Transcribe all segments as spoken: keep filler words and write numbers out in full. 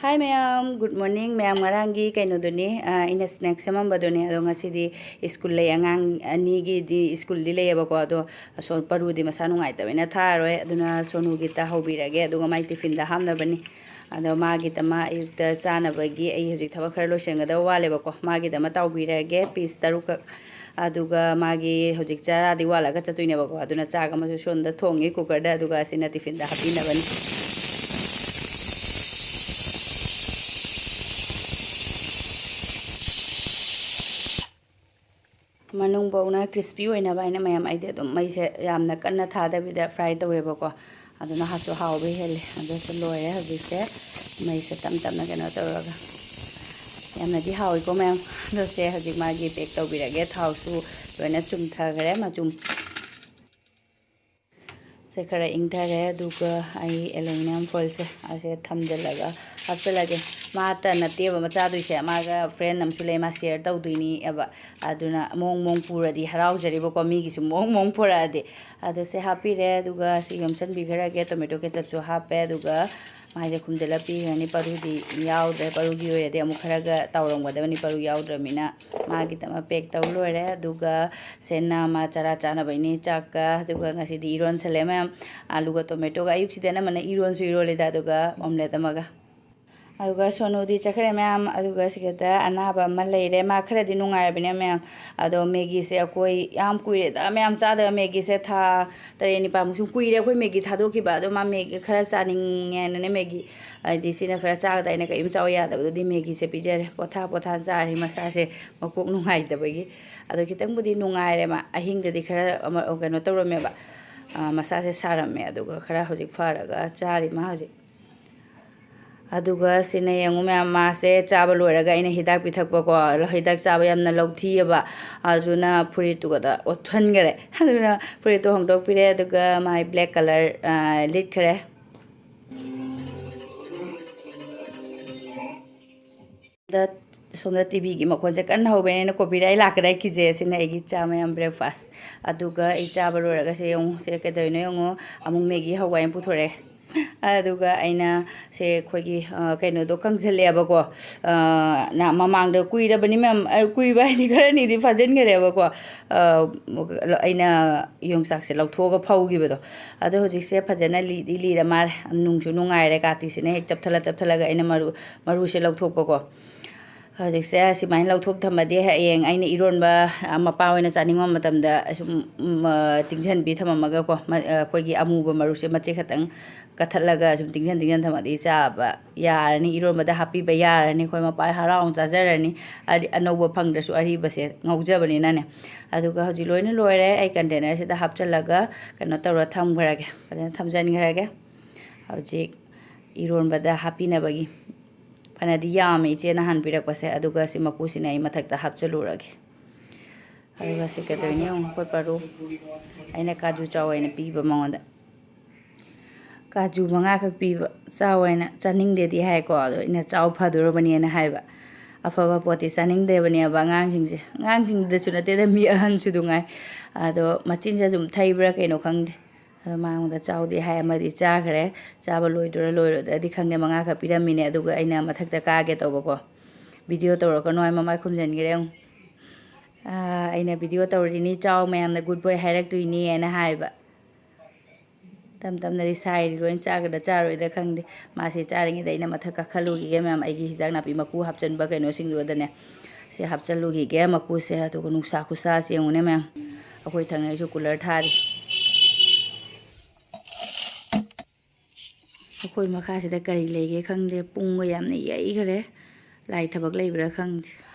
Hi ꯃꯌꯥꯝ, good morning꯫ ꯃꯌꯥꯝ, ꯉꯔꯥꯡꯒꯤ ꯀꯩꯅꯣꯗꯨꯅꯤ, ꯑ, ꯑꯩꯅ ꯁ꯭ꯅꯦꯛ ꯁꯦꯝꯃꯝꯕꯗꯨꯅꯤ꯫ ꯑꯗꯣ ꯉꯁꯤꯗꯤ ꯁ꯭ꯀꯨꯜ ꯂꯩ, ꯑꯉꯥꯡ ꯑꯅꯤꯒꯤꯗꯤ ꯁ꯭ꯀꯨꯜꯗꯤ ꯂꯩꯌꯦꯕꯀꯣ꯫ ꯑꯗꯣ ꯑꯁꯣꯝ ꯄꯔꯨꯗꯤ ꯃꯁꯥ ꯅꯨꯡꯉꯥꯏꯇꯕꯅꯤꯅ ꯊꯥꯔꯔꯣꯏ꯫ ꯑꯗꯨꯅ ꯁꯣꯅꯨꯒꯤꯇ ꯍꯧꯕꯤꯔꯒꯦ, ꯑꯗꯨꯒ ꯃꯥꯏ ꯇꯤꯐꯤꯟꯗ ꯍꯥꯞꯅꯕꯅꯤ꯫ ꯑꯗꯣ ꯃꯥꯒꯤꯗꯃꯛ ꯑꯌꯨꯛꯇ ꯆꯥꯅꯕꯒꯤ ꯑꯩ ꯍꯧꯖꯤꯛ ꯊꯕꯛ ꯈꯔ ꯂꯣꯏꯁꯤꯟꯒꯗꯕ ꯋꯥꯠꯂꯦꯕꯀꯣ꯫ ꯃꯥꯒꯤꯗꯃꯛ ꯇꯥꯎꯕꯤꯔꯒꯦ ꯄꯤꯁ ꯇꯔꯨꯛꯈꯛ꯫ ꯑꯗꯨꯒ ꯃꯥꯒꯤ ꯍꯧꯖꯤꯛ ꯆꯔꯥꯗꯤ ꯋꯥꯠꯂꯒ ꯆꯠꯇꯣꯏꯅꯦꯕꯀꯣ꯫ ꯑꯗꯨꯅ ꯆꯥꯛ ꯑꯃꯁꯨ ꯁꯣꯝꯗ ꯊꯣꯡꯉꯤ ꯀꯨꯀꯔꯗ, ꯑꯗꯨꯒ ꯑꯁꯤꯅ ꯇꯤꯐꯤꯟꯗ ꯍꯥꯞꯄꯤꯅꯕꯅꯤ꯫ ꯃꯅꯨꯡꯐꯧꯅ ꯀ꯭ꯔꯤꯁꯄꯤ ꯑꯣꯏꯅꯕ ꯍꯥꯏꯅ ꯃꯌꯥꯝ, ꯑꯩꯗꯤ ꯑꯗꯨꯝ ꯃꯩꯁꯦ ꯌꯥꯝꯅ ꯀꯟꯅ ꯊꯥꯗꯕꯤꯗ ꯐ꯭ꯔꯥꯏ ꯇꯧꯋꯦꯕꯀꯣ꯫ ꯑꯗꯨꯅ ꯍꯥꯎꯁꯨ ꯍꯥꯎꯕ ꯍꯦꯜꯂꯦ꯫ ꯑꯗꯨꯁꯨ ꯂꯣꯏꯔꯦ ꯍꯧꯖꯤꯛꯁꯦ꯫ ꯃꯩꯁꯦ ꯇꯞ ꯇꯞꯅ ꯀꯩꯅꯣ ꯇꯧꯔꯒ꯫ ꯌꯥꯝꯅꯗꯤ ꯍꯥꯎꯏꯀꯣ ꯃꯌꯥꯝ꯫ ꯑꯗꯣ ꯁꯦ ꯍꯧꯖꯤꯛ ꯃꯥꯒꯤ ꯄꯦꯛ ꯇꯧꯕꯤꯔꯒꯦ꯫ ꯊꯥꯎꯁꯨ ꯂꯣꯏꯅ ꯆꯨꯝꯊꯈ꯭ꯔꯦ ꯃꯆꯨꯝ꯫ ꯁꯦ ꯈꯔ ꯏꯪꯊꯔꯦ꯫ ꯑꯗꯨꯒ ꯑꯩ ꯑꯦꯂꯨꯃꯤꯅꯤꯌꯝ ꯐꯣꯏꯜꯁꯦ ꯑꯁꯦ ꯊꯝꯖꯤꯜꯂꯒ ꯍꯥꯞꯆꯤꯜꯂꯒꯦ꯫ ꯃꯥꯇ ꯅꯠꯇꯦꯕ ꯃꯆꯥꯗꯣꯏꯁꯦ, ꯃꯥꯒ ꯐ꯭ꯔꯦꯟ ꯑꯃꯁꯨ ꯂꯩ, ꯃꯥ ꯁꯤꯌꯔ ꯇꯧꯗꯣꯏꯅꯤꯑꯕ꯫ ꯑꯗꯨꯅ ꯃꯑꯣꯡ ꯃꯑꯣꯡ ꯄꯨꯔꯗꯤ ꯍꯔꯥꯎꯖꯔꯤꯕꯀꯣ, ꯃꯤꯒꯤꯁꯨ ꯃꯑꯣꯡ ꯃꯑꯣꯡ ꯄꯨꯔꯛꯑꯗꯤ꯫ ꯑꯗꯣ ꯁꯦ ꯍꯥꯞꯄꯤꯔꯦ꯫ ꯑꯗꯨꯒ ꯁꯤ ꯌꯣꯝꯁꯤꯟꯕꯤꯈ꯭ꯔꯒꯦ꯫ ꯇꯣꯃꯦꯇꯣ ꯀꯦꯆꯞꯁꯨ ꯍꯥꯞꯄꯦ꯫ ꯑꯗꯨꯒ ꯃꯥꯏꯁꯦ ꯈꯨꯝꯖꯤꯜꯂ ꯄꯤꯈ꯭ꯔꯅꯤ꯫ ꯄꯔꯨꯗꯤ ꯌꯥꯎꯗ꯭ꯔꯦ꯫ ꯄꯔꯨꯒꯤ ꯑꯣꯏꯔꯗꯤ ꯑꯃꯨꯛ ꯈꯔꯒ ꯇꯥꯎꯔꯝꯒꯗꯕꯅꯤ, ꯄꯔꯨ ꯌꯥꯎꯗ꯭ꯔꯕꯅꯤꯅ꯫ ꯃꯥꯒꯤꯗꯃꯛ ꯄꯦꯛ ꯇꯧ ꯂꯣꯏꯔꯦ꯫ ꯑꯗꯨꯒ ꯁꯦ ꯅꯥꯃ ꯆꯔꯥ ꯆꯥꯅꯕꯩꯅꯤ ꯆꯥꯛꯀ꯫ ꯑꯗꯨꯒ ꯉꯁꯤꯗꯤ ꯏꯔꯣꯟꯁꯜꯂꯦ ꯃꯌꯥꯝ꯫ ꯑꯂꯨꯒ ꯇꯣꯃꯦꯇꯣꯒ꯫ ꯑꯌꯨꯛꯁꯤꯗꯤ ꯑꯅꯝꯕꯅ ꯏꯔꯣꯟꯁꯨ ꯏꯔꯣꯜꯂꯤꯗ, ꯑꯗꯨꯒ ꯑꯣꯝꯂꯦꯠ ꯑꯃꯒ꯫ ꯑꯗꯨꯒ ꯁꯣꯅꯨꯗꯤ ꯆꯠꯈ꯭ꯔꯦ ꯃꯌꯥꯝ꯫ ꯑꯗꯨꯒ ꯁꯤꯗ ꯑꯅꯥꯕ ꯑꯃ ꯂꯩꯔꯦ꯫ ꯃꯥ ꯈꯔꯗꯤ ꯅꯨꯡꯉꯥꯏꯔꯕꯅꯦ ꯃꯌꯥꯝ꯫ ꯑꯗꯣ ꯃꯦꯒꯤꯁꯦ ꯑꯩꯈꯣꯏ ꯌꯥꯝ ꯀꯨꯏꯔꯦꯗ ꯃꯌꯥꯝ ꯆꯥꯗꯕ꯫ ꯃꯦꯒꯤꯁꯦ ꯊꯥ ꯇꯔꯦꯠ ꯅꯤꯄꯥꯜꯃꯨꯛ ꯁꯨꯝ ꯀꯨꯏꯔꯦ ꯑꯩꯈꯣꯏ ꯃꯦꯒꯤ ꯊꯥꯗꯣꯛꯈꯤꯕ꯫ ꯑꯗꯣ ꯃꯥ ꯃꯦꯒꯤ ꯈꯔ ꯆꯥꯅꯤꯡꯉꯦꯅꯅꯦ, ꯃꯦꯒꯤ ꯍꯥꯏꯗꯤ ꯁꯤꯅ ꯈꯔ ꯆꯥꯒꯗ꯭ꯔꯥ ꯍꯥꯏꯅ ꯀꯔꯤꯝ ꯆꯥꯎ ꯌꯥꯗꯕꯗꯨꯗꯤ ꯃꯦꯒꯤꯁꯦ ꯄꯤꯖꯔꯦ꯫ ꯄꯣꯊꯥ ꯄꯣꯊꯥ ꯆꯥꯔꯤ ꯃꯁꯥꯁꯦ ꯃꯀꯣꯛ ꯅꯨꯡꯉꯥꯏꯇꯕꯒꯤ꯫ ꯑꯗꯣ ꯈꯤꯇꯪꯕꯨꯗꯤ ꯅꯨꯡꯉꯥꯏꯔꯦ ꯃꯥ꯫ ꯑꯍꯤꯡꯗꯗꯤ ꯈꯔ ꯑꯃ, ꯀꯩꯅꯣ ꯇꯧꯔꯝꯃꯦꯕ, ꯑ, ꯃꯁꯥꯁꯦ ꯁꯥꯔꯝꯃꯦ꯫ ꯑꯗꯨꯒ ꯈꯔ ꯍꯧꯖꯤꯛ ꯐꯔꯒ ꯆꯥꯔꯤ ꯃꯥ ꯍꯧꯖꯤꯛ꯫ ꯑꯗꯨꯒ ꯁꯤꯅ ꯌꯦꯡꯉꯨ ꯃꯌꯥꯝ, ꯃꯥꯁꯦ ꯆꯥꯕ ꯂꯣꯏꯔꯒ ꯑꯩꯅ ꯍꯤꯗꯥꯛ ꯄꯤꯊꯛꯄꯀꯣ, ꯍꯤꯗꯥꯛ ꯆꯥꯕ ꯌꯥꯝꯅ ꯂꯧꯊꯤꯑꯕ, ꯑꯗꯨꯅ ꯐꯨꯔꯤꯠꯇꯨꯒꯗ ꯑꯣꯠꯊꯟꯈꯔꯦ꯫ ꯑꯗꯨꯅ ꯐꯨꯔꯤꯠꯇꯣ ꯍꯣꯡꯗꯣꯛꯄꯤꯔꯦ꯫ ꯑꯗꯨꯒ ꯃꯥꯏ ꯕ꯭ꯂꯦꯛ ꯀꯂꯔ, ꯑ, ꯂꯤꯠꯈ꯭ꯔꯦ꯫ ꯗ ꯁꯣꯝꯗ ꯇꯤꯚꯤꯒꯤ ꯃꯈꯣꯟꯁꯦ ꯀꯟꯅ ꯍꯧꯕꯅꯦ, ꯑꯩꯅ ꯀꯣꯄꯤꯔꯥꯏꯠ ꯂꯥꯛꯀꯗ꯭ꯔꯥ ꯀꯤꯖꯩ꯫ ꯑꯁꯤꯅ ꯑꯩꯒꯤ ꯆꯥ ꯃꯌꯥꯝ ꯕ꯭ꯔꯦꯛꯐꯥꯁ꯫ ꯑꯗꯨꯒ ꯑꯩ ꯆꯥꯕ ꯂꯣꯏꯔꯒ ꯁꯦ ꯌꯦꯡꯉꯨ, ꯁꯦ ꯀꯩꯗꯧꯔꯤꯅꯣ ꯌꯦꯡꯉꯨ, ꯑꯃꯨꯛ ꯃꯦꯒꯤ ꯍꯧꯕ ꯍꯥꯏꯅ ꯄꯨꯊꯣꯔꯛꯑꯦ꯫ ꯑꯗꯨꯒ ꯑꯩꯅ ꯁꯦ ꯑꯩꯈꯣꯏꯒꯤ, ꯑ, ꯀꯩꯅꯣꯗꯣ ꯀꯪꯁꯜꯂꯛꯑꯦꯕꯀꯣ꯫ ꯑ, ꯅ-, ꯃꯃꯥꯡꯗ ꯀꯨꯏꯔꯕꯅꯤ ꯃꯌꯥꯝ, ꯑ, ꯀꯨꯏꯕ ꯍꯥꯏꯗꯤ ꯈꯔꯅꯤꯗꯤ ꯐꯥꯖꯤꯟꯈꯔꯦꯕꯀꯣ꯫ ꯑ, ꯑꯩꯅ ꯌꯣꯡꯆꯥꯛꯁꯦ ꯂꯧꯊꯣꯛꯑꯒ ꯐꯧꯈꯤꯕꯗꯣ꯫ ꯑꯗꯣ ꯍꯧꯖꯤꯛꯁꯦ ꯐꯖꯅ ꯂꯤꯗꯤ ꯂꯤꯔ ꯃꯥꯜꯂꯦ꯫ ꯅꯨꯡꯁꯨ ꯅꯨꯡꯉꯥꯏꯔꯦ, ꯀꯥꯇꯤꯁꯤꯅ ꯍꯦꯛ ꯆꯞꯊꯠꯂ ꯆꯞꯊꯠꯂꯒ ꯑꯩꯅ ꯃꯔꯨ, ꯃꯔꯨꯁꯦ ꯂꯧꯊꯣꯛꯄꯀꯣ꯫ ꯍꯧꯖꯤꯛꯁꯦ ꯁꯨꯃꯥꯏꯅ ꯂꯧꯊꯣꯛ ꯊꯝꯃꯗꯤ ꯍꯌꯦꯡ ꯑꯩꯅ ꯏꯔꯣꯟꯕ, ꯑ, ꯃꯄꯥ ꯑꯣꯏꯅ ꯆꯥꯅꯤꯡꯕ ꯃꯇꯝꯗ ꯁꯨꯝ, ꯎꯝ, ꯑ, ꯇꯤꯡꯁꯤꯟꯕꯤ ꯊꯝꯃꯝꯃꯒꯀꯣ, ꯃ-, ꯑ, ꯑꯩꯈꯣꯏꯒꯤ ꯑꯃꯨꯕ ꯃꯔꯨꯁꯦ ꯃꯆꯦꯠ ꯈꯛꯇꯪ ꯀꯠꯊꯠꯂꯒ ꯁꯨꯝ ꯇꯤꯡꯁꯤꯟ ꯇꯤꯡꯁꯤꯟ ꯊꯝꯃꯗꯤ ꯆꯥꯕ ꯌꯥꯔꯅꯤ, ꯏꯔꯣꯟꯕꯗ ꯍꯥꯞꯄꯤꯕ ꯌꯥꯔꯅꯤ꯫ ꯑꯩꯈꯣꯏ ꯃꯄꯥ ꯍꯔꯥꯎꯅ ꯆꯥꯖꯔꯅꯤ꯫ ꯑꯔꯤ-, ꯑꯅꯧꯕ ꯐꯪꯗ꯭ꯔꯁꯨ ꯑꯔꯤꯕꯁꯦ ꯉꯧꯖꯕꯅꯤꯅꯅꯦ꯫ ꯑꯗꯨꯒ ꯍꯧꯖꯤꯛ ꯂꯣꯏꯅ ꯂꯣꯏꯔꯦ꯫ ꯑꯩ ꯀꯟꯇꯦꯅꯔꯁꯤꯗ ꯍꯥꯞꯆꯤꯜꯂꯒ ꯀꯩꯅꯣ ꯇꯧꯔ ꯊꯝꯈ꯭ꯔꯒꯦ, ꯐꯖꯅ ꯊꯝꯖꯤꯟꯈ꯭ꯔꯒꯦ꯫ ꯍꯧꯖꯤꯛ ꯏꯔꯣꯟꯕꯗ ꯍꯥꯞꯄꯤꯅꯕꯒꯤ ꯐꯅꯗꯤ ꯌꯥꯝꯃꯦ ꯏꯆꯦꯅ ꯍꯥꯟꯕꯤꯔꯛꯄꯁꯦ꯫ ꯑꯗꯨꯒ ꯁꯤ ꯃꯀꯨꯁꯤꯅ ꯑꯩ ꯃꯊꯛꯇ ꯍꯥꯞꯆꯤꯜꯂꯨꯔꯒꯦ꯫ ꯑꯗꯨꯒ ꯁꯤ ꯀꯩꯗꯧꯔꯤꯅꯣ ꯌꯦꯡꯉꯨ, ꯑꯩꯈꯣꯏ ꯄꯥꯔꯨ, ꯑꯩꯅ ꯀꯥꯖꯨ ꯆꯥꯎ ꯍꯥꯏꯅ ꯄꯤꯕ ꯃꯉꯣꯟꯗ꯫ ꯀꯥꯖꯨ ꯃꯉꯥꯈꯛ ꯄꯤꯕ, ꯆꯥꯎ ꯍꯥꯏꯅ꯫ ꯆꯥꯅꯤꯡꯗꯦꯗꯤ ꯍꯥꯏꯀꯣ, ꯑꯗꯣ ꯑꯩꯅ ꯆꯥꯎ ꯐꯗꯣꯔꯕꯅꯦꯅ ꯍꯥꯏꯕ꯫ ꯑꯐꯕ ꯄꯣꯠꯇꯤ ꯆꯥꯅꯤꯡꯗꯦꯕꯅꯦꯕ ꯑꯉꯥꯡꯁꯤꯡꯁꯦ꯫ ꯑꯉꯥꯡꯁꯤꯡꯗꯁꯨ ꯅꯠꯇꯦꯗ, ꯃꯤ ꯑꯍꯟꯁꯨ ꯑꯗꯨ ꯉꯥꯏ꯫ ꯑꯗꯣ ꯃꯆꯤꯟꯁꯦ ꯑꯗꯨꯝ ꯊꯩꯕ꯭ꯔꯥ ꯀꯩꯅꯣ ꯈꯪꯗꯦ꯫ ꯑꯗꯣ ꯃꯉꯣꯟꯗ ꯆꯥꯎꯗꯤ ꯍꯥꯏ, ꯑꯃꯗꯤ ꯆꯥꯈ꯭ꯔꯦ꯫ ꯆꯥꯕ ꯂꯣꯏꯗꯣꯏꯔꯥ ꯂꯣꯏꯔꯣꯏꯗ꯭ꯔꯗꯤ ꯈꯪꯗꯦ, ꯃꯉꯥꯈꯛ ꯄꯤꯔꯝꯃꯤꯅꯦ꯫ ꯑꯗꯨꯒ ꯑꯩꯅ ꯃꯊꯛꯇ ꯀꯥꯒꯦ ꯇꯧꯕꯀꯣ, ꯚꯤꯗꯤꯑꯣ ꯇꯧꯔꯛꯀꯅꯨ ꯍꯥꯏ ꯃꯃꯥꯏ ꯈꯨꯝꯖꯤꯟꯈ꯭ꯔꯦ ꯑꯃꯨꯛ꯫ ꯑꯥ, ꯑꯩꯅ ꯚꯤꯗꯤꯑꯣ ꯇꯧꯔꯤꯅꯤ, ꯆꯥꯎ, ꯃꯌꯥꯝꯅ ꯒꯨꯗ ꯕꯣꯏ ꯍꯥꯏꯔꯛꯇꯣꯏꯅꯤ ꯍꯥꯏꯅ ꯍꯥꯏꯕ꯫ ꯇꯞ ꯇꯞꯅꯗꯤ ꯁꯥꯏꯔꯤ, ꯂꯣꯏ ꯆꯥꯒꯗ꯭ꯔꯥ ꯆꯥꯔꯣꯏꯗ꯭ꯔꯥ ꯈꯪꯗꯦ꯫ ꯃꯥꯁꯤ ꯆꯥꯔꯤꯉꯩꯗ ꯑꯩꯅ ꯃꯊꯛ ꯀꯥꯈꯠꯂꯨꯈꯤꯒꯦ ꯃꯌꯥꯝ, ꯑꯩꯒꯤ ꯍꯤꯟꯖꯥꯡ ꯅꯥꯄꯤ ꯃꯀꯨ ꯍꯥꯞꯆꯤꯟꯕ ꯀꯩꯅꯣꯁꯤꯡꯗꯨꯗꯅꯦ꯫ ꯁꯤ ꯍꯥꯞꯆꯤꯜꯂꯨꯈꯤꯒꯦ ꯃꯀꯨꯁꯦ꯫ ꯑꯗꯨꯒ ꯅꯨꯡꯁꯥ ꯈꯨꯁꯥꯁꯦ ꯌꯦꯡꯉꯨꯅꯦ ꯃꯌꯥꯝ, ꯑꯩꯈꯣꯏ ꯊꯪꯅꯩꯁꯨ ꯀꯨꯂꯔ ꯊꯥꯔꯤ꯫ ꯑꯩꯈꯣꯏ ꯃꯈꯥꯁꯤꯗ ꯀꯔꯤ ꯂꯩꯒꯦ ꯈꯪꯗꯦ, ꯄꯨꯡꯒ ꯌꯥꯝꯅ ꯌꯩꯈꯔꯦ, ꯂꯥꯏ ꯊꯕꯛ ꯂꯩꯕ꯭ꯔꯥ ꯈꯪꯗꯦ꯫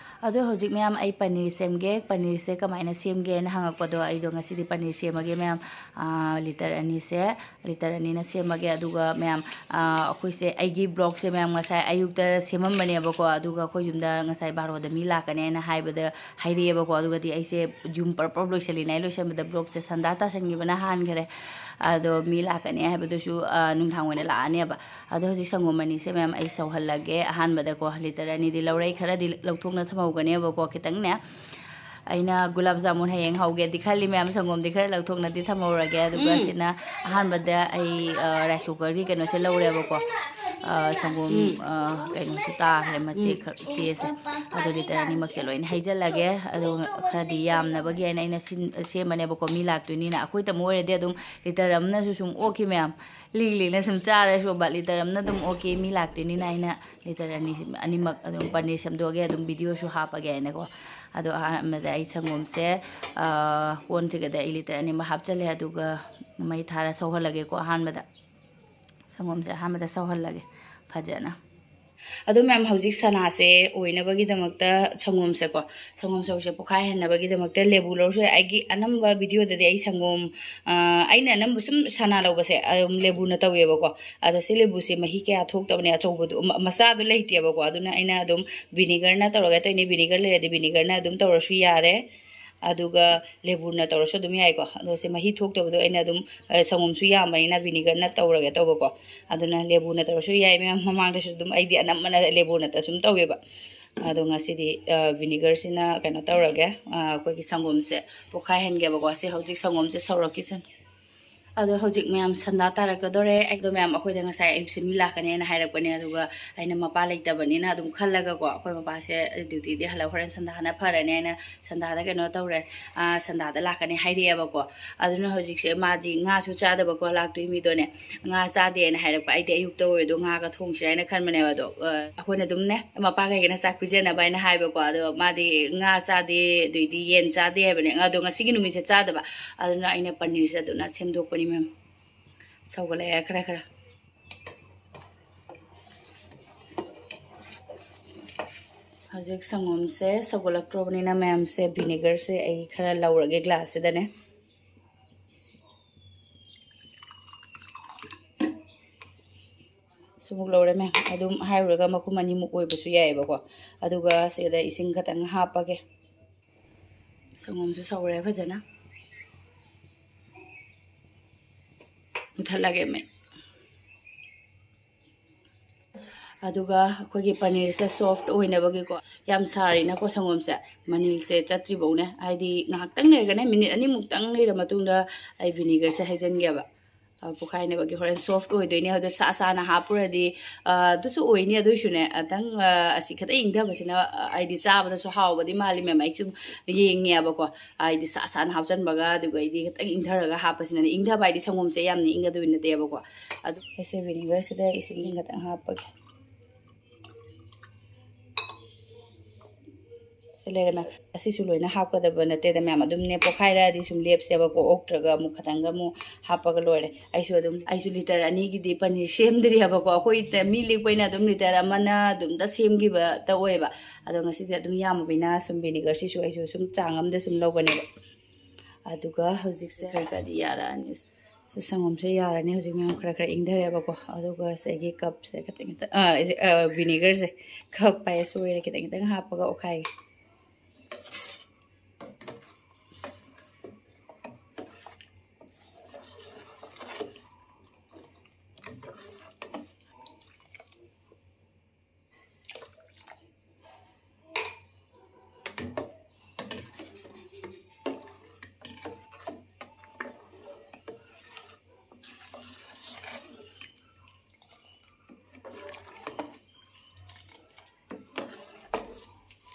ꯑꯗꯣ ꯍꯧꯖꯤꯛ ꯃꯌꯥꯝ ꯑꯩ ꯄꯅꯤꯔ ꯁꯦꯝꯒꯦ, ꯄꯅꯤꯔꯁꯦ ꯀꯃꯥꯏꯅ ꯁꯦꯝꯒꯦꯅ ꯍꯪꯉꯛꯄꯗꯣ, ꯑꯩꯗꯣ ꯉꯁꯤꯗꯤ ꯄꯅꯤꯔ ꯁꯦꯝꯃꯒꯦ ꯃꯌꯥꯝ꯫ ꯑꯥ, ꯂꯤꯇꯔ ꯑꯅꯤꯁꯦ, ꯂꯤꯇꯔ ꯑꯅꯤꯅ ꯁꯦꯝꯃꯒꯦ꯫ ꯑꯗꯨꯒ ꯃꯌꯥꯝ, ꯑꯥ, ꯑꯩꯈꯣꯏꯁꯦ, ꯑꯩꯒꯤ ꯕ꯭ꯂꯣꯛꯁꯦ ꯃꯌꯥꯝ ꯉꯁꯥꯏ ꯑꯌꯨꯛꯇ ꯁꯦꯝꯃꯝꯕꯅꯦꯕꯀꯣ, ꯑꯗꯨꯒ ꯑꯩꯈꯣꯏ ꯌꯨꯝꯗ ꯉꯁꯥꯏ ꯕꯥꯔꯣꯗ ꯃꯤ ꯂꯥꯛꯀꯅꯦꯅ ꯍꯥꯏꯕꯗ ꯍꯥꯏꯔꯛꯑꯦꯕꯀꯣ꯫ ꯑꯗꯨꯒꯗꯤ ꯑꯩꯁꯦ ꯌꯨꯝ ꯄꯔꯞ ꯄꯔꯞ ꯂꯣꯏꯁꯤꯜꯂꯤꯅꯦ꯫ ꯑꯩ ꯂꯣꯏꯁꯤꯟꯕꯗ ꯕ꯭ꯂꯣꯛꯁꯦ ꯁꯟꯗꯥ ꯇꯥꯁꯟꯈꯤꯕꯅ ꯍꯥꯟꯈꯔꯦ꯫ ꯑꯗꯣ ꯃꯤ ꯂꯥꯛꯀꯅꯤ ꯍꯥꯏꯕꯗꯨꯁꯨ, ꯑ, ꯅꯨꯡꯗꯥꯡ ꯑꯣꯏꯅ ꯂꯥꯛꯑꯅꯦꯕ꯫ ꯑꯗꯣ ꯍꯧꯖꯤꯛ ꯁꯪꯒꯣꯝ ꯑꯅꯤꯁꯦ ꯃꯌꯥꯝ ꯑꯩ ꯁꯧꯍꯜꯂꯒꯦ꯫ ꯑꯍꯥꯟꯕꯗꯀꯣ ꯂꯤꯇꯔ ꯑꯅꯤꯗꯤ ꯂꯧꯔꯦ, ꯑꯩ ꯈꯔꯗꯤ ꯂꯧꯊꯣꯛꯅ ꯊꯝꯍꯧꯒꯅꯦꯕꯀꯣ ꯈꯤꯇꯪꯅꯦ꯫ ꯑꯩꯅ ꯒꯨꯂꯥꯞ ꯖꯥꯃꯨꯟ ꯍꯌꯦꯡ ꯍꯧꯒꯦꯗꯤ ꯈꯜꯂꯤ, ꯃꯌꯥꯝ꯫ ꯁꯪꯒꯣꯝꯗꯤ ꯈꯔ ꯂꯧꯊꯣꯛꯅꯗꯤ ꯊꯝꯍꯧꯔꯒꯦ꯫ ꯑꯗꯨꯒ ꯎꯝ꯫ ꯁꯤꯅ ꯑꯍꯥꯟꯕꯗ ꯑꯩ, ꯑ, rice cookerꯒꯤ ꯀꯩꯅꯣꯁꯦ ꯂꯧꯔꯦꯕꯀꯣ꯫ ꯑ, ꯁꯪꯒꯣꯝ, ꯎꯝ꯫ ꯑ, ꯀꯩꯅꯣꯁꯦ ꯇꯥꯈ꯭ꯔꯦ, ꯃꯆꯦ ꯎꯝ꯫ ꯈꯛ, ꯆꯦꯁꯦ꯫ ꯑꯗꯣ litre ꯑꯅꯤꯃꯛꯁꯦ ꯂꯣꯏꯅ ꯍꯩꯖꯤꯜꯂꯒꯦ꯫ ꯑꯗꯣ ꯈꯔꯗꯤ ꯌꯥꯝꯅꯕꯒꯤ ꯍꯥꯏꯅ ꯑꯩꯅ ꯁꯤꯟ-, ꯁꯦꯝꯕꯅꯦꯕꯀꯣ, ꯃꯤ ꯂꯥꯛꯇꯣꯏꯅꯤꯅ꯫ ꯑꯩꯈꯣꯏ ꯇꯥꯃꯣ ꯑꯣꯏꯔꯗꯤ ꯑꯗꯨꯝ litre ꯑꯃꯅꯁꯨ ꯁꯨꯝ ꯑꯣꯛꯈꯤ, ꯃꯌꯥꯝ꯫ ꯂꯤꯛ ꯂꯤꯛꯅ ꯁꯨꯝ ꯆꯥꯔꯁꯨꯕ, litre ꯑꯃꯅ ꯑꯗꯨꯝ ꯑꯣꯛꯈꯤ, ꯃꯤ ꯂꯥꯛꯇꯣꯏꯅꯤꯅ꯫ ꯑꯩꯅ litre ꯑꯅꯤ, ꯑꯅꯤꯃꯛ ꯑꯗꯨꯝ ꯄꯅꯤꯔ ꯁꯦꯝꯗꯣꯛꯑꯒꯦ, ꯑꯗꯨꯝ videoꯁꯨ ꯍꯥꯞꯄꯒꯦ ꯍꯥꯏꯅꯀꯣ꯫ ꯑꯗꯣ ꯑꯍꯥꯟꯕꯗ ꯑꯩ ꯁꯪꯒꯣꯝꯁꯦ, ꯑ, ꯀꯣꯟꯁꯤꯒꯗ ꯑꯩ litre ꯑꯅꯤꯃꯛ ꯍꯥꯞꯆꯜꯂꯦ, ꯑꯗꯨꯒ ꯃꯩ ꯊꯥꯔ ꯁꯧꯍꯜꯂꯒꯦꯀꯣ꯫ ꯑꯍꯥꯟꯕꯗ ꯁꯪꯒꯣꯝꯁꯦ ꯑꯍꯥꯟꯕꯗ ꯁꯧꯍꯜꯂꯒꯦ ꯐꯖꯅ꯫ ꯑꯗꯣ ꯃꯌꯥꯝ, ꯍꯧꯖꯤꯛ ꯁꯅꯥꯁꯦ ꯑꯣꯏꯅꯕꯒꯤꯗꯃꯛꯇ ꯁꯪꯒꯣꯝꯁꯦꯀꯣ, ꯁꯪꯒꯣꯝ ꯁꯧꯁꯦ ꯄꯣꯛꯈꯥꯏꯍꯟꯅꯕꯒꯤꯗꯃꯛꯇ ꯂꯦꯕꯨ ꯂꯧꯔꯁꯨ ꯌꯥꯏ꯫ ꯑꯩꯒꯤ ꯑꯅꯝꯕ videoꯗꯗꯤ ꯑꯩ ꯁꯪꯒꯣꯝ, ꯑ, ꯑꯩꯅ ꯑꯅꯝꯕ ꯁꯨꯝ ꯁꯅꯥ ꯂꯧꯕꯁꯦ ꯑꯗꯨꯝ ꯂꯦꯕꯨꯅ ꯇꯧꯋꯦꯕꯀꯣ꯫ ꯑꯗꯣ ꯁꯤ ꯂꯦꯕꯨꯁꯦ ꯃꯍꯤ ꯀꯌꯥ ꯊꯣꯛꯇꯕꯅꯦ, ꯑꯆꯧꯕꯗꯣ, ꯃ-, ꯃꯆꯥꯗꯣ ꯂꯩꯇꯦꯕꯀꯣ꯫ ꯑꯗꯨꯅ ꯑꯩꯅ ꯑꯗꯨꯝ vinegarꯅ ꯇꯧꯔꯒ ꯇꯧꯏꯅꯦ꯫ Vinegar ꯂꯩꯔꯗꯤ vinegarꯅ ꯑꯗꯨꯝ ꯇꯧꯔꯁꯨ ꯌꯥꯔꯦ, ꯑꯗꯨꯒ ꯂꯦꯕꯨꯅ ꯇꯧꯔꯁꯨ ꯑꯗꯨꯝ ꯌꯥꯏꯀꯣ꯫ ꯑꯗꯣ ꯁꯤ ꯃꯍꯤ ꯊꯣꯛꯇꯕꯗꯣ ꯑꯩꯅ ꯑꯗꯨꯝ, ꯑ, ꯁꯪꯒꯣꯝꯁꯨ ꯌꯥꯝꯕꯅꯤꯅ vinegarꯅ ꯇꯧꯔꯒꯦ ꯇꯧꯕꯀꯣ꯫ ꯑꯗꯨꯅ ꯂꯦꯕꯨꯅ ꯇꯧꯔꯁꯨ ꯌꯥꯏ ꯃꯌꯥꯝ꯫ ꯃꯃꯥꯡꯗꯁꯨ ꯑꯗꯨꯝ ꯑꯩꯗꯤ ꯑꯅꯝꯕꯅ ꯂꯦꯕꯨꯅꯇ ꯁꯨꯝ ꯇꯧꯋꯦꯕ꯫ ꯑꯗꯣ ꯉꯁꯤꯗꯤ, ꯑ, vinegarꯁꯤꯅ ꯀꯩꯅꯣ ꯇꯧꯔꯒꯦ, ꯑ, ꯑꯩꯈꯣꯏꯒꯤ ꯁꯪꯒꯣꯝꯁꯦ ꯄꯣꯛꯈꯥꯏꯍꯟꯒꯦꯕꯀꯣ꯫ ꯁꯤ ꯍꯧꯖꯤꯛ ꯁꯪꯒꯣꯝꯁꯦ ꯁꯧꯔꯛꯈꯤꯁꯅꯨ꯫ ꯑꯗꯣ ꯍꯧꯖꯤꯛ ꯃꯌꯥꯝ ꯁꯟꯗꯥ ꯇꯥꯔꯛꯀꯗꯣꯔꯦ꯫ ꯑꯩꯗꯣ ꯃꯌꯥꯝ, ꯑꯩꯈꯣꯏꯗ ꯉꯁꯥꯏ ꯑꯌꯨꯛꯁꯦ ꯃꯤ ꯂꯥꯛꯀꯅꯦꯅ ꯍꯥꯏꯔꯛꯄꯅꯦ, ꯑꯗꯨꯒ ꯑꯩꯅ ꯃꯄꯥ ꯂꯩꯇꯕꯅꯤꯅ ꯑꯗꯨꯝ ꯈꯜꯂꯒꯀꯣ, ꯑꯩꯈꯣꯏ ꯃꯄꯥꯁꯦ dutyꯗꯤ ꯍꯜꯂꯛ, ꯍꯣꯔꯦꯟ ꯁꯟꯗꯥꯅ ꯐꯔꯅꯤ ꯍꯥꯏꯅ ꯁꯟꯗꯥꯗ ꯀꯩꯅꯣ ꯇꯧꯔꯦ, ꯑ, ꯁꯟꯗꯥꯗ ꯂꯥꯛꯀꯅꯤ ꯍꯥꯏꯔꯛꯑꯦꯕꯀꯣ꯫ ꯑꯗꯨꯅ ꯍꯧꯖꯤꯛꯁꯦ ꯃꯥꯗꯤ ꯉꯥꯁꯨ ꯆꯥꯗꯕꯀꯣ, ꯂꯥꯛꯇꯣꯏ ꯃꯤꯗꯣꯅꯦ, ꯉꯥ ꯆꯥꯗꯦꯅ ꯍꯥꯏꯔꯛꯄ꯫ ꯑꯩꯗꯤ ꯑꯌꯨꯛꯇ ꯑꯣꯏꯔꯗꯣ ꯉꯥꯒ ꯊꯣꯡꯁꯤꯔꯥ ꯍꯥꯏꯅ ꯈꯟꯕꯅꯦꯕ꯫ ꯑꯗꯣ, ꯑ, ꯑꯩꯈꯣꯏꯅ ꯑꯗꯨꯝꯅꯦ, ꯃꯄꯥ ꯀꯩꯒꯤꯅ ꯆꯥꯛ ꯄꯤꯖꯅꯕ ꯍꯥꯏꯅ ꯍꯥꯏꯕꯀꯣ꯫ ꯑꯗꯣ ꯃꯥꯗꯤ ꯉꯥ ꯆꯥꯗꯦ, ꯑꯗꯨꯏꯗꯤ ꯌꯦꯟ ꯆꯥꯗꯦ ꯍꯥꯏꯕꯅꯦ꯫ ꯑꯗꯣ ꯉꯁꯤꯒꯤ ꯅꯨꯃꯤꯠꯁꯦ ꯆꯥꯗꯕ, ꯑꯗꯨꯅ ꯑꯩꯅ ꯄꯅꯤꯔꯁꯦ ꯑꯗꯨꯅ ꯁꯦꯝꯗꯣꯛꯄꯅꯤ ꯃꯦꯝ꯫ ꯁꯧꯒꯠꯂꯛꯑꯦ ꯈꯔ ꯈꯔ꯫ ꯍꯧꯖꯤꯛ ꯁꯪꯒꯣꯝꯁꯦ ꯁꯧꯒꯠꯂꯛꯇ꯭ꯔꯕꯅꯤꯅ ꯃꯌꯥꯝꯁꯦ, vinegarꯁꯦ ꯑꯩ ꯈꯔ ꯂꯧꯔꯒꯦ glassꯁꯤꯗꯅꯦ꯫ ꯁꯤꯃꯨꯛ ꯂꯧꯔꯦ ꯃꯌꯥꯝ꯫ ꯑꯗꯨꯝ ꯍꯥꯏꯔꯨꯔꯒ ꯃꯈꯨꯝ ꯑꯅꯤꯃꯨꯛ ꯑꯣꯏꯕꯁꯨ ꯌꯥꯏꯑꯕꯀꯣ꯫ ꯑꯗꯨꯒ ꯁꯤꯗ ꯏꯁꯤꯡ ꯈꯛꯇꯪ ꯍꯥꯞꯄꯒꯦ꯫ ꯁꯪꯒꯣꯝꯁꯨ ꯁꯧꯔꯦ ꯐꯖꯅ꯫ ꯃꯨꯊꯠꯂꯒꯦ ꯃꯩ꯫ ꯑꯗꯨꯒ ꯑꯩꯈꯣꯏꯒꯤ ꯄꯅꯤꯔꯁꯦ ꯁꯣꯐ ꯑꯣꯏꯅꯕꯒꯤꯀꯣ, ꯌꯥꯝ ꯁꯥꯔꯤꯅꯀꯣ ꯁꯪꯒꯣꯝꯁꯦ, ꯃꯅꯤꯜꯁꯦ ꯆꯠꯇ꯭ꯔꯤꯐꯧꯅꯦ, ꯍꯥꯏꯗꯤ ꯉꯥꯏꯍꯥꯛꯇꯪ ꯂꯩꯔꯒꯅꯦ, ꯃꯤꯅꯤꯠ ꯑꯅꯤꯃꯨꯛꯇꯪ ꯂꯩꯔ ꯃꯇꯨꯡꯗ ꯑꯩ ꯚꯤꯅꯤꯒꯔꯁꯦ ꯍꯩꯖꯤꯟꯒꯦꯕ꯫ ꯑ, ꯄꯣꯈꯥꯏꯅꯕꯒꯤ ꯍꯣꯔꯦꯟ ꯁꯣꯐ ꯑꯣꯏꯗꯣꯏꯅꯦ꯫ ꯑꯗꯣ ꯁꯥ ꯁꯥꯅ ꯍꯥꯞꯄꯨꯔꯗꯤ, ꯑ, ꯑꯗꯨꯁꯨ ꯑꯣꯏꯅꯤ, ꯑꯗꯨꯏꯁꯨꯅꯦ, ꯑꯇꯪ, ꯑ, ꯑꯁꯤ ꯈꯤꯇꯪ ꯏꯪꯊꯕꯁꯤꯅ, ꯑ, ꯍꯥꯏꯗꯤ ꯆꯥꯕꯗꯁꯨ ꯍꯥꯎꯕꯗꯤ ꯃꯥꯜꯂꯤ, ꯃꯦꯝ꯫ ꯑꯩꯁꯨ ꯌꯦꯡꯉꯦꯕꯀꯣ, ꯍꯥꯏꯗꯤ ꯁꯥ ꯁꯥꯅ ꯍꯥꯞꯆꯟꯕꯒ, ꯑꯗꯨꯒ ꯑꯩꯗꯤ ꯈꯤꯇꯪ ꯏꯪꯊꯔꯒ ꯍꯥꯞꯄꯁꯤꯅꯅꯦ, ꯏꯪꯊꯕ ꯍꯥꯏꯗꯤ ꯁꯪꯒꯣꯝꯁꯦ ꯌꯥꯝꯅ ꯏꯪꯒꯗꯣꯏ ꯅꯠꯇꯦꯕꯀꯣ꯫ ꯑꯗꯨ ꯑꯩꯁꯦ ꯚꯤꯅꯤꯒꯔꯁꯤꯗ ꯏꯁꯤꯡ ꯈꯤꯇꯪ ꯍꯥꯞꯄꯒꯦ꯫ ꯁꯤ ꯂꯩꯔꯦ ꯃꯌꯥꯝ꯫ ꯑꯁꯤꯁꯨ ꯂꯣꯏꯅ ꯍꯥꯞꯀꯗꯕ ꯅꯠꯇꯦꯗ ꯃꯌꯥꯝ꯫ ꯑꯗꯨꯝꯅꯦ ꯄꯣꯛꯈꯥꯏꯔꯛꯑꯗꯤ ꯁꯨꯝ ꯂꯦꯞꯁꯦꯕꯀꯣ, ꯑꯣꯛꯇ꯭ꯔꯒ ꯑꯃꯨꯛ ꯈꯇꯪꯒ ꯑꯃꯨꯛ ꯍꯥꯞꯄꯒ ꯂꯣꯏꯔꯦ꯫ ꯑꯩꯁꯨ ꯑꯗꯨꯝ, ꯑꯩꯁꯨ ꯂꯤꯇꯔ ꯑꯅꯤꯒꯤꯗꯤ ꯄꯅꯤꯔ ꯁꯦꯝꯗ꯭ꯔꯤꯑꯕꯀꯣ꯫ ꯑꯩꯈꯣꯏ ꯃꯤ ꯂꯤꯛꯄꯅ ꯑꯗꯨꯝ ꯂꯤꯇꯔ ꯑꯃꯅ ꯑꯗꯨꯝꯇ ꯁꯦꯝꯈꯤꯕ ꯇꯧꯋꯦꯕ꯫ ꯑꯗꯣ ꯉꯁꯤꯗꯤ ꯑꯗꯨꯝ ꯌꯥꯝꯃꯕꯅꯤꯅ ꯁꯨꯝ ꯚꯤꯅꯤꯒꯔꯁꯤꯁꯨ ꯑꯩꯁꯨ ꯁꯨꯝ ꯆꯥꯡ ꯑꯃꯗ ꯁꯨꯝ ꯂꯧꯒꯅꯦꯕ꯫ ꯑꯗꯨꯒ ꯍꯧꯖꯤꯛꯁꯦ ꯈꯔ ꯈꯔꯗꯤ ꯌꯥꯔꯛꯑꯅꯤ꯫ ꯁꯤ ꯁꯪꯒꯣꯝꯁꯦ ꯌꯥꯔꯅꯤ ꯍꯧꯖꯤꯛ ꯃꯌꯥꯝ, ꯈꯔ ꯈꯔ ꯏꯪꯊꯔꯦꯕꯀꯣ꯫ ꯑꯗꯨꯒ ꯁꯤꯒꯤ ꯀꯞꯁꯦ ꯈꯤꯇꯪ ꯈꯤꯇꯪ, ꯑꯥ, ꯁꯤ, ꯑꯥ, ꯚꯤꯅꯤꯒꯔꯁꯦ, ꯀꯞ ꯍꯥꯏꯌꯦ, ꯁꯣꯏꯔꯦ, ꯈꯤꯇꯪ ꯈꯤꯇꯪ ꯍꯥꯞꯄꯒ ꯑꯣꯠꯈꯥꯏꯒꯦ꯫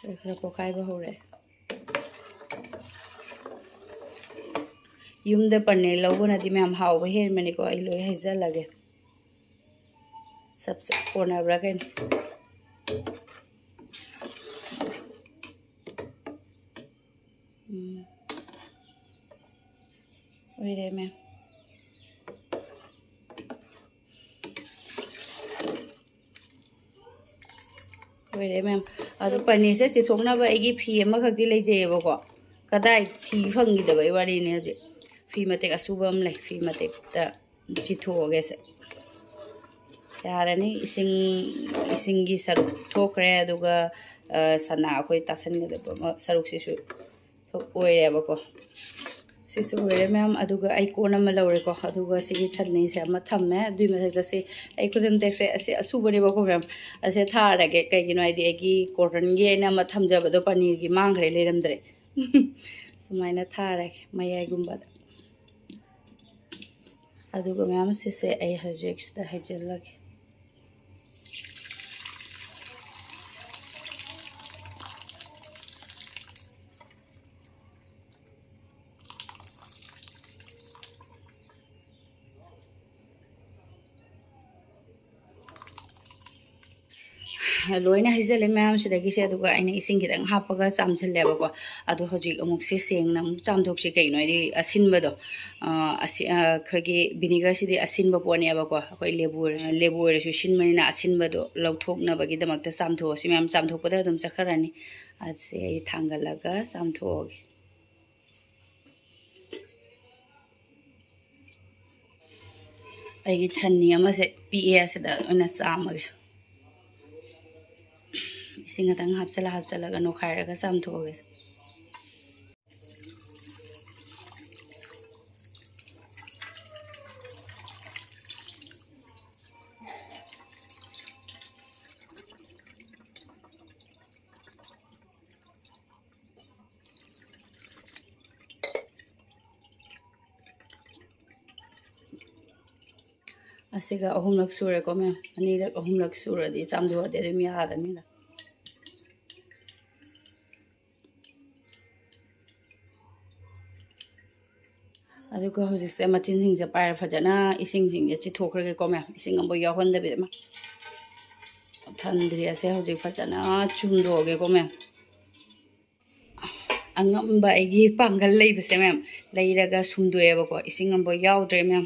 ꯈꯔ ꯈꯔ ꯄꯣꯛꯈꯥꯏꯕ ꯍꯧꯔꯛꯑꯦ꯫ ꯌꯨꯝꯗ ꯄꯅꯤꯔ ꯂꯧꯕꯅꯗꯤ ꯃꯌꯥꯝ ꯍꯥꯎꯕ ꯍꯦꯟꯕꯅꯤꯀꯣ꯫ ꯑꯩ ꯂꯣꯏ ꯍꯩꯖꯜꯂꯒꯦ꯫ ꯆꯞ ꯆꯞ ꯀꯣꯟꯅꯕ꯭ꯔꯥ ꯀꯩꯅꯣ? ꯎꯝ꯫ ꯑꯣꯏꯔꯦ ꯃꯦꯝ꯫ ꯑꯣꯏꯔꯦ ꯃꯦꯝ꯫ ꯑꯗꯣ ꯄꯅꯤꯔꯁꯦ ꯆꯤꯊꯣꯛꯅꯕ ꯑꯩꯒꯤ ꯐꯤ ꯑꯃꯈꯛꯇꯤ ꯂꯩꯖꯩꯌꯦꯕꯀꯣ꯫ ꯀꯗꯥꯏ ꯊꯤ ꯐꯪꯈꯤꯗꯕꯩ ꯋꯥꯔꯤꯅꯤ ꯍꯧꯖꯤꯛ꯫ ꯐꯤ ꯃꯇꯦꯛ ꯑꯁꯨꯕ ꯑꯃ ꯂꯩ꯫ ꯐꯤ ꯃꯇꯦꯛꯇ ꯆꯤꯊꯣꯛꯑꯒꯦꯁꯦ꯫ ꯌꯥꯔꯅꯤ꯫ ꯏꯁꯤꯡ, ꯏꯁꯤꯡꯒꯤ ꯁꯔꯨꯛ ꯊꯣꯛꯈ꯭ꯔꯦ, ꯑꯗꯨꯒ, ꯑ, ꯁꯅꯥ ꯑꯩꯈꯣꯏ ꯇꯥꯁꯟꯒꯗꯕ ꯁꯔꯨꯛꯁꯤꯁꯨ ꯑꯣꯏꯔꯦꯕꯀꯣ꯫ ꯁꯤꯁꯨ ꯂꯣꯏꯔꯦ ꯃꯌꯥꯝ꯫ ꯑꯗꯨꯒ ꯑꯩ ꯀꯣꯟ ꯑꯃ ꯂꯧꯔꯦꯀꯣ, ꯑꯗꯨꯒ ꯁꯤꯒꯤ ꯆꯠꯅꯤꯁꯦ ꯑꯃ ꯊꯝꯃꯦ꯫ ꯑꯗꯨꯏ ꯃꯊꯛꯇ ꯁꯤ ꯑꯩ ꯈꯨꯗꯝ ꯇꯦꯛꯁꯦ ꯑꯁꯤ ꯑꯁꯨꯕꯅꯦꯕꯀꯣ ꯃꯌꯥꯝ, ꯑꯁꯦ ꯊꯥꯔꯒꯦ꯫ ꯀꯩꯒꯤꯅꯣ ꯍꯥꯏꯗꯤ ꯑꯩꯒꯤ ꯀꯣꯇꯟꯒꯤ ꯑꯩꯅ ꯑꯃ ꯊꯝꯖꯕꯗꯣ ꯄꯅꯤꯔꯒꯤ ꯃꯥꯡꯈ꯭ꯔꯦ, ꯂꯩꯔꯝꯗ꯭ꯔꯦ꯫ ꯁꯨꯃꯥꯏꯅ ꯊꯥꯔꯒꯦ ꯃꯌꯥꯏꯒꯨꯝꯕꯗ꯫ ꯑꯗꯨꯒ ꯃꯌꯥꯝ ꯁꯤꯁꯦ ꯑꯩ ꯍꯧꯖꯤꯛꯁꯤꯗ ꯍꯩꯖꯤꯜꯂꯒꯦ꯫ ꯂꯣꯏꯅ ꯍꯩꯖꯤꯜꯂꯦ ꯃꯌꯥꯝꯁꯤꯗꯒꯤꯁꯦ꯫ ꯑꯗꯨꯒ ꯑꯩꯅ ꯏꯁꯤꯡ ꯈꯤꯇꯪ ꯍꯥꯞꯄꯒ ꯆꯥꯝꯁꯤꯜꯂꯦꯕꯀꯣ꯫ ꯑꯗꯣ ꯍꯧꯖꯤꯛ ꯑꯃꯨꯛꯁꯦ ꯁꯦꯡꯅ ꯑꯃꯨꯛ ꯆꯥꯝꯊꯣꯛꯁꯤ꯫ ꯀꯩꯅꯣ ꯍꯥꯏꯗꯤ ꯑꯁꯤꯟꯕꯗꯣ, ꯑ, ꯑꯁꯤ-, ꯑ, ꯑꯩꯈꯣꯏꯒꯤ ꯚꯤꯅꯤꯒꯔꯁꯤꯗꯤ ꯑꯁꯤꯟꯕ ꯄꯣꯠꯅꯦꯕꯀꯣ꯫ ꯑꯩꯈꯣꯏ ꯂꯦꯕꯨ ꯑꯣꯏꯔꯁꯨ, ꯂꯦꯕꯨ ꯑꯣꯏꯔꯁꯨ ꯁꯤꯟꯕꯅꯤꯅ ꯑꯁꯤꯟꯕꯗꯣ ꯂꯧꯊꯣꯛꯅꯕꯒꯤꯗꯃꯛꯇ ꯆꯥꯝꯊꯣꯛꯑꯁꯤ ꯃꯌꯥꯝ꯫ ꯆꯥꯝꯊꯣꯛꯄꯗ ꯑꯗꯨꯝ ꯆꯠꯈ꯭ꯔꯅꯤ꯫ ꯑꯁꯤ ꯑꯩ ꯊꯥꯡꯒꯠꯂꯒ ꯆꯥꯝꯊꯣꯛꯑꯒꯦ꯫ ꯑꯩꯒꯤ ꯆꯠꯅꯤ ꯑꯃꯁꯦ ꯄꯤꯛꯑꯦ, ꯑꯁꯤꯗ ꯑꯣꯏꯅ ꯆꯥꯝꯃꯒꯦ꯫ ꯏꯁꯤꯡ ꯈꯛꯇꯪ ꯍꯥꯞꯆꯤꯜꯂ ꯍꯥꯞꯆꯤꯜꯂꯒ ꯅꯣꯏꯈꯥꯏꯔꯒ ꯆꯥꯝꯊꯣꯛꯑꯒꯦ꯫ ꯑꯁꯤꯒ ꯑꯍꯨꯝꯂꯛ ꯁꯨꯔꯦꯀꯣ ꯃꯌꯥꯝ꯫ ꯑꯅꯤꯔꯛ ꯑꯍꯨꯝꯂꯛ ꯁꯨꯔꯗꯤ ꯆꯥꯝꯊꯣꯛꯑꯗꯤ ꯑꯗꯨꯝ ꯌꯥꯔꯅꯤꯗ꯫ ꯑꯗꯨꯒ ꯍꯧꯖꯤꯛꯁꯦ ꯃꯆꯤꯟꯁꯤꯡꯁꯦ ꯄꯥꯏꯔ ꯐꯖꯅ ꯏꯁꯤꯡꯁꯤꯡꯁꯦ ꯆꯤꯊꯣꯛꯈ꯭ꯔꯒꯦꯀꯣ ꯃꯌꯥꯝ꯫ ꯏꯁꯤꯡ ꯑꯃꯐꯥꯎ ꯌꯥꯎꯍꯟꯗꯕꯤꯗ ꯃꯥ ꯊꯟꯗ꯭ꯔꯤ꯫ ꯑꯁꯦ ꯍꯧꯖꯤꯛ ꯐꯖꯅ ꯆꯨꯝꯗꯣꯛꯑꯒꯦꯀꯣ ꯃꯌꯥꯝ꯫ ꯑꯉꯝꯕ ꯑꯩꯒꯤ ꯄꯥꯡꯒꯜ ꯂꯩꯕꯁꯦ ꯃꯌꯥꯝ, ꯂꯩꯔꯒ ꯁꯨꯝꯗꯣꯛꯑꯦꯕꯀꯣ꯫ ꯏꯁꯤꯡ ꯑꯃꯐꯥꯎ ꯌꯥꯎꯗ꯭ꯔꯦ ꯃꯌꯥꯝ꯫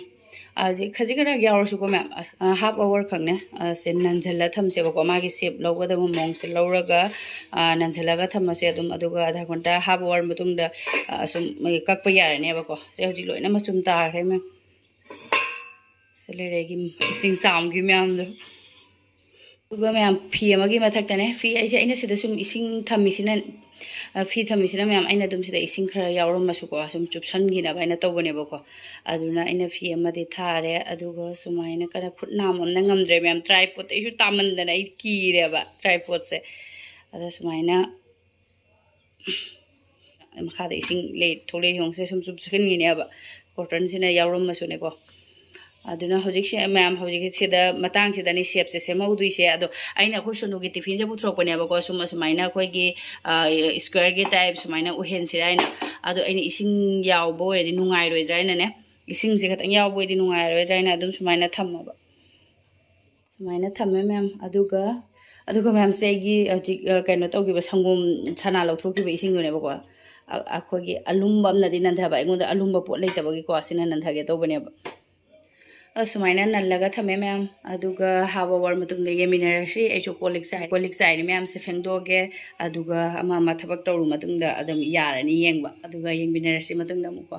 ꯍꯧꯖꯤꯛ ꯈꯖꯤꯛ ꯈꯔ ꯌꯥꯎꯔꯁꯨꯀꯣ ꯃꯌꯥꯝ, ꯑꯁ, ꯑ, half hour ꯈꯛꯅꯦ꯫ ꯑ, ꯁꯦ ꯅꯟꯁꯤꯜꯂ ꯊꯝꯁꯦꯕꯀꯣ꯫ ꯃꯥꯒꯤ shape ꯂꯧꯒꯗꯕ ꯃꯑꯣꯡꯁꯦ ꯂꯧꯔꯒ, ꯑ, ꯅꯟꯁꯤꯜꯂꯒ ꯊꯝꯃꯁꯦ ꯑꯗꯨꯝ꯫ ꯑꯗꯨꯒ ꯑꯙꯥ ꯘꯟꯇꯥ, half hour ꯃꯇꯨꯡꯗ, ꯑ, ꯁꯨꯝ ꯃꯣꯏ ꯀꯛꯄ ꯌꯥꯔꯅꯦꯕꯀꯣ꯫ ꯁꯦ ꯍꯧꯖꯤꯛ ꯂꯣꯏꯅ ꯃꯆꯨꯝ ꯇꯥꯈ꯭ꯔꯦ ꯃꯌꯥꯝ꯫ ꯁꯤ ꯂꯩꯔꯦ ꯑꯩꯒꯤ ꯏꯁꯤꯡ ꯆꯥꯝꯒꯤ ꯃꯌꯥꯝꯗꯣ꯫ ꯑꯗꯨꯒ ꯃꯌꯥꯝ ꯐꯤ ꯑꯃꯒꯤ ꯃꯊꯛꯇꯅꯦ, ꯐꯤ ꯑꯩꯁꯦ ꯑꯩꯅ ꯁꯤꯗ ꯁꯨꯝ ꯏꯁꯤꯡ ꯊꯝꯃꯤꯁꯤꯅ ꯑ, ꯐꯤ ꯊꯝꯃꯤꯁꯤꯅ ꯃꯌꯥꯝ, ꯑꯩꯅ ꯑꯗꯨꯝ ꯁꯤꯗ ꯏꯁꯤꯡ ꯈꯔ ꯌꯥꯎꯔꯝꯃꯁꯨꯀꯣ, ꯁꯨꯝ ꯆꯨꯞꯁꯟꯈꯤꯅꯕ ꯍꯥꯏꯅ ꯇꯧꯕꯅꯦꯕꯀꯣ꯫ ꯑꯗꯨꯅ ꯑꯩꯅ ꯐꯤ ꯑꯃꯗꯤ ꯊꯥꯔꯦ, ꯑꯗꯨꯒ ꯁꯨꯃꯥꯏꯅ ꯀꯟꯅ ꯈꯨꯠ ꯅꯥꯝꯃ ꯑꯃꯅ ꯉꯝꯗ꯭ꯔꯦ ꯃꯌꯥꯝ, tripod ꯑꯩꯁꯨ ꯇꯥꯃꯟꯗꯅ ꯑꯩ ꯀꯤꯔꯦꯕ tripodꯁꯦ꯫ ꯑꯗ ꯁꯨꯃꯥꯏꯅ ꯃꯈꯥꯗ ꯏꯁꯤꯡ ꯂꯩ, ꯊꯣꯛꯂꯛꯏ ꯌꯦꯡꯉꯨꯁꯦ, ꯁꯨꯝ ꯆꯨꯞꯁꯟꯈꯤꯅꯦꯕ꯫ Cottonꯁꯤꯅ ꯌꯥꯎꯔꯝꯃꯁꯨꯅꯦꯀꯣ꯫ ꯑꯗꯨꯅ ꯍꯧꯖꯤꯛꯁꯦ ꯃꯌꯥꯝ, ꯍꯧꯖꯤꯛꯁꯤꯗ ꯃꯇꯥꯡꯁꯤꯗꯅꯤ shapeꯁꯦ ꯁꯦꯝꯍꯧꯗꯣꯏꯁꯦ꯫ ꯑꯗꯣ ꯑꯩꯅ ꯑꯩꯈꯣꯏ ꯁꯣꯅꯨꯒꯤ tiffinꯁꯦ ꯄꯨꯊꯣꯔꯛꯄꯅꯦꯕꯀꯣ, ꯁꯨꯝ ꯑꯁꯨꯃꯥꯏꯅ ꯑꯩꯈꯣꯏꯒꯤ, ꯑ, squareꯒꯤ type ꯁꯨꯃꯥꯏꯅ ꯑꯣꯏꯍꯟꯁꯤꯔꯥ ꯍꯥꯏꯅ꯫ ꯑꯗꯣ ꯑꯩꯅ ꯏꯁꯤꯡ ꯌꯥꯎꯕ ꯑꯣꯏꯔꯗꯤ ꯅꯨꯡꯉꯥꯏꯔꯣꯏꯗ꯭ꯔꯥ ꯍꯥꯏꯅꯅꯦ, ꯏꯁꯤꯡꯁꯦ ꯈꯤꯇꯪ ꯌꯥꯎꯕ ꯑꯣꯏꯔꯗꯤ ꯅꯨꯡꯉꯥꯏꯔꯣꯏꯗ꯭ꯔꯥ ꯍꯥꯏꯅ ꯑꯗꯨꯝ ꯁꯨꯃꯥꯏꯅ ꯊꯝꯃꯕ꯫ ꯁꯨꯃꯥꯏꯅ ꯊꯝꯃꯦ ꯃꯌꯥꯝ꯫ ꯑꯗꯨꯒ, ꯑꯗꯨꯒ ꯃꯌꯥꯝꯁꯦ ꯑꯩꯒꯤ ꯍꯧꯖꯤꯛ, ꯑ, ꯀꯩꯅꯣ ꯇꯧꯈꯤꯕ, ꯁꯪꯒꯣꯝ ꯁꯅꯥ ꯂꯧꯊꯣꯛꯈꯤꯕ ꯏꯁꯤꯡꯗꯨꯅꯦꯕꯀꯣ꯫ ꯑ-, ꯑꯩꯈꯣꯏꯒꯤ ꯑꯂꯨꯝꯕ ꯑꯃꯅꯗꯤ ꯅꯟꯊꯕ, ꯑꯩꯉꯣꯟꯗ ꯑꯂꯨꯝꯕ ꯄꯣꯠ ꯂꯩꯇꯕꯒꯤꯀꯣ, ꯁꯤꯅ ꯅꯟꯊꯒꯦ ꯇꯧꯕꯅꯦꯕ꯫ ꯑ, ꯁꯨꯃꯥꯏꯅ ꯅꯜꯂꯒ ꯊꯝꯃꯦ ꯃꯌꯥꯝ꯫ ꯑꯗꯨꯒ half hour ꯃꯇꯨꯡꯗ ꯌꯦꯡꯃꯤꯟꯅꯔꯁꯤ꯫ ꯑꯩꯁꯨ ꯀꯣꯜ ꯂꯤꯛ ꯆꯥꯏ-, ꯀꯣꯜ ꯂꯤꯛ ꯆꯥꯏꯔꯤ ꯃꯌꯥꯝꯁꯦ ꯐꯦꯡꯗꯣꯛꯑꯒꯦ꯫ ꯑꯗꯨꯒ ꯑꯃ ꯑꯃ ꯊꯕꯛ ꯇꯧꯔꯨ ꯃꯇꯨꯡꯗ ꯑꯗꯨꯝ ꯌꯥꯔꯅꯤ ꯌꯦꯡꯕ꯫ ꯑꯗꯨꯒ ꯌꯦꯡꯃꯤꯟꯅꯔꯁꯤ ꯃꯇꯨꯡꯗ ꯑꯃꯨꯛꯀꯣ꯫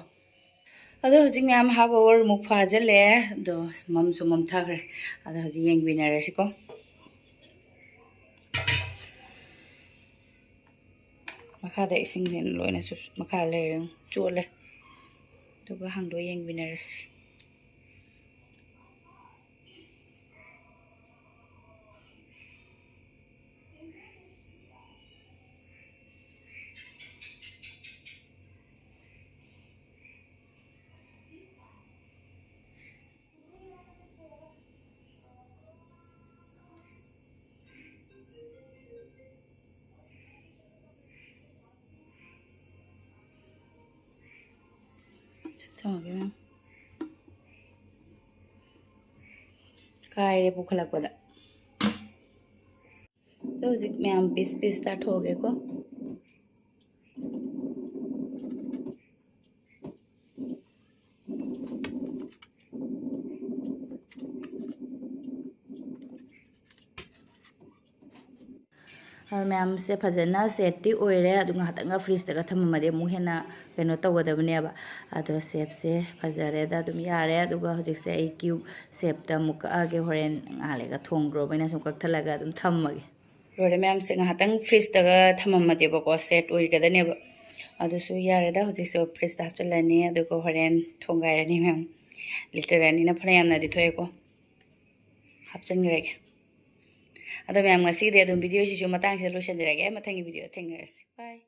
ꯑꯗꯣ ꯍꯧꯖꯤꯛ ꯃꯌꯥꯝ half hour ꯃꯨꯛ ꯐꯥꯖꯤꯜꯂꯛꯑꯦ꯫ ꯑꯗꯣ ꯃꯝꯁꯨ ꯃꯝꯊꯈ꯭ꯔꯦ꯫ ꯑꯗꯣ ꯍꯧꯖꯤꯛ ꯌꯦꯡꯃꯤꯟꯅꯔꯁꯤꯀꯣ꯫ ꯃꯈꯥꯗ ꯏꯁꯤꯡꯁꯦ ꯂꯣꯏꯅ ꯆꯨꯞ-, ꯃꯈꯥꯗ ꯂꯩꯔꯦ, ꯆꯣꯠꯂꯦ꯫ ꯑꯗꯨꯒ ꯍꯥꯡꯗꯣꯛꯑ ꯌꯦꯡꯃꯤꯟꯅꯔꯁꯤ꯫ ꯊꯝꯃꯒꯦ ꯃꯌꯥꯝ꯫ ꯀꯥꯏꯔꯦ ꯄꯨꯈꯠꯂꯛꯄꯗ꯫ ꯑꯗꯣ ꯍꯧꯖꯤꯛ ꯃꯌꯥꯝ piece piece ꯇꯥꯊꯣꯛꯑꯒꯦꯀꯣ꯫ ꯑ, ꯃꯌꯥꯝꯁꯦ ꯐꯖꯅ setꯇꯤ ꯑꯣꯏꯔꯦ꯫ ꯑꯗꯨ ꯉꯥꯏꯍꯥꯛꯇꯪꯒ fridgeꯇꯒ ꯊꯝꯃꯝꯃꯗꯤ ꯑꯃꯨꯛ ꯍꯦꯟꯅ ꯀꯩꯅꯣ ꯇꯧꯒꯗꯕꯅꯦꯕ꯫ ꯑꯗꯣ shapeꯁꯦ ꯐꯖꯔꯦꯗ, ꯑꯗꯨꯝ ꯌꯥꯔꯦ꯫ ꯑꯗꯨꯒ ꯍꯧꯖꯤꯛꯁꯦ ꯑꯩ cube shapeꯇ ꯑꯃꯨꯛ ꯀꯛꯑꯒꯦ꯫ ꯍꯣꯔꯦꯟ ꯉꯥꯏꯍꯥꯛ ꯂꯩꯔꯒ ꯊꯣꯡꯗ꯭ꯔꯣꯕ ꯑꯩꯅ ꯁꯨꯝ ꯀꯛꯊꯠꯂꯒ ꯑꯗꯨꯝ ꯊꯝꯃꯒꯦ꯫ ꯂꯣꯏꯔꯦ ꯃꯌꯥꯝꯁꯦ, ꯉꯥꯏꯍꯥꯛꯇꯪ ꯐ꯭ꯔꯤꯖꯇꯒ ꯊꯝꯃꯝꯃꯗꯤꯕꯀꯣ, ꯁꯦꯠ ꯑꯣꯏꯒꯗꯅꯦꯕ꯫ ꯑꯗꯨꯁꯨ ꯌꯥꯔꯦꯗ, ꯍꯧꯖꯤꯛꯁꯨ ꯐ꯭ꯔꯤꯖꯇ ꯍꯥꯞꯆꯤꯜꯂꯅꯤ, ꯑꯗꯨꯒ ꯍꯣꯔꯦꯟ ꯊꯣꯡꯒꯥꯏꯔꯅꯤ ꯃꯌꯥꯝ꯫ ꯂꯤꯇꯔ ꯑꯅꯤꯅ ꯐꯅ ꯌꯥꯝꯅꯗꯤ ꯊꯣꯛꯑꯦꯀꯣ, ꯍꯥꯞꯆꯤꯟꯈ꯭ꯔꯒꯦ꯫ ꯑꯗꯣ ꯃꯌꯥꯝ, ꯉꯁꯤꯒꯤꯗꯤ ꯑꯗꯨꯝ ꯚꯤꯗꯤꯑꯣꯁꯤꯁꯨ ꯃꯇꯥꯡꯁꯤꯗ ꯂꯣꯏꯁꯤꯟꯖꯔꯒꯦ꯫ ꯃꯊꯪꯒꯤ ꯚꯤꯗꯤꯑꯣꯗ ꯊꯦꯡꯅꯔꯁꯤ꯫ ꯕꯥꯏ꯫